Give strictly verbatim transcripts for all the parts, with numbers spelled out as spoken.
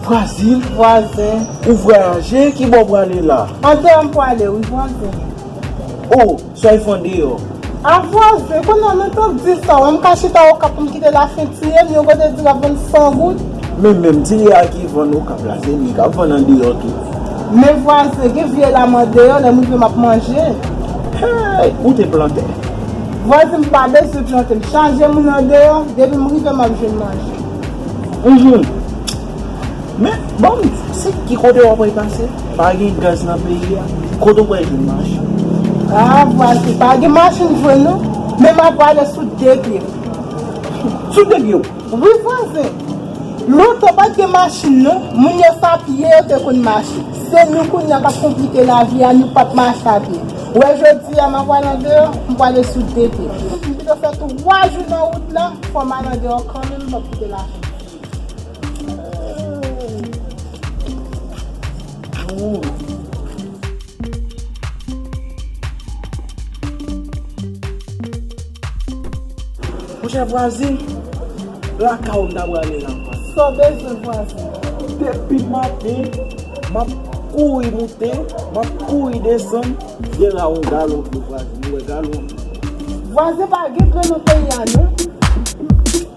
Vwazin, vwazen, ou vwayaje, ki bò w prale la? Andeyò m prale, wi, vwazen. O, sa w fè andeyò? A vwazen, kounye a nou tou di sa, wè m ka chita Okap pou m kite lafen tiye m, yon kote di l ap vann san goud. Men menm tiye a ki vann Okap la, se li k ap vann andeyò tou. Men vwazen, gen vye lam andeyò, lè m rive m ap manje. Hey, ou te plantè? Vwazen, m pa bezwen plante, m chaje moun andeyò, depi m rive m ap jwenn manje. Mhm. Men, bon, se ki kote w ap pase? Pa gen gaz nan peyi a. Kote w pral jwenn machin? A, vwazen, pa gen machin vre non. Men m ap prale sou de pye. Sou de pye w? Wi, vwazen. Lontan pa t gen machin non. Moun yo se a pye yo te konn mache. Se nou kounye a k ap konplike lavi a, nou p ap mache a pye. Wè jodi a m ap prale andeyò, m prale sou de pye. M pito fè twa jou nan wout la, fò m al andeyò kanmenm, m p ap kite lafen. Monchè vwazen, lakay ou m ta prale la vwazen. Sa w bezwen vwazen? Depi maten, m ap kouri moute, m ap kouri desann, gen la yon galon dlo vwazen, ou wè galon dlo. Vwazen pa gen dlo nan peyi a non.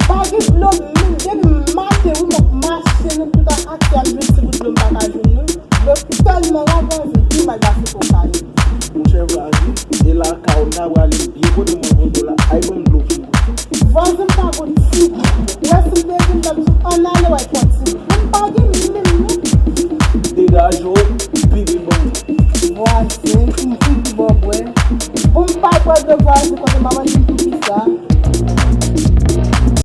Pa gen dlo menm, depi maten wi m ap mache nan tout a atè a m jwenn ti bout dlo m pa ka jwenn non. Dlo tèlman la vwazen, pi mal pase kokayin. Monchè vwazen, e lakay ou m ta prale byen kote m ap voye la, ay ban m dlo pou mwen. Vwazen m pa gon ti bout dlo. Ou wè si m te vin la m sou ann ale w ay pran ti bout. Men m pa gen menm non. Degaje w, pi vin ban mwen. Vwazen, m vin pou bò bwè. Bon m pa bwè dlo vwazen kote m ap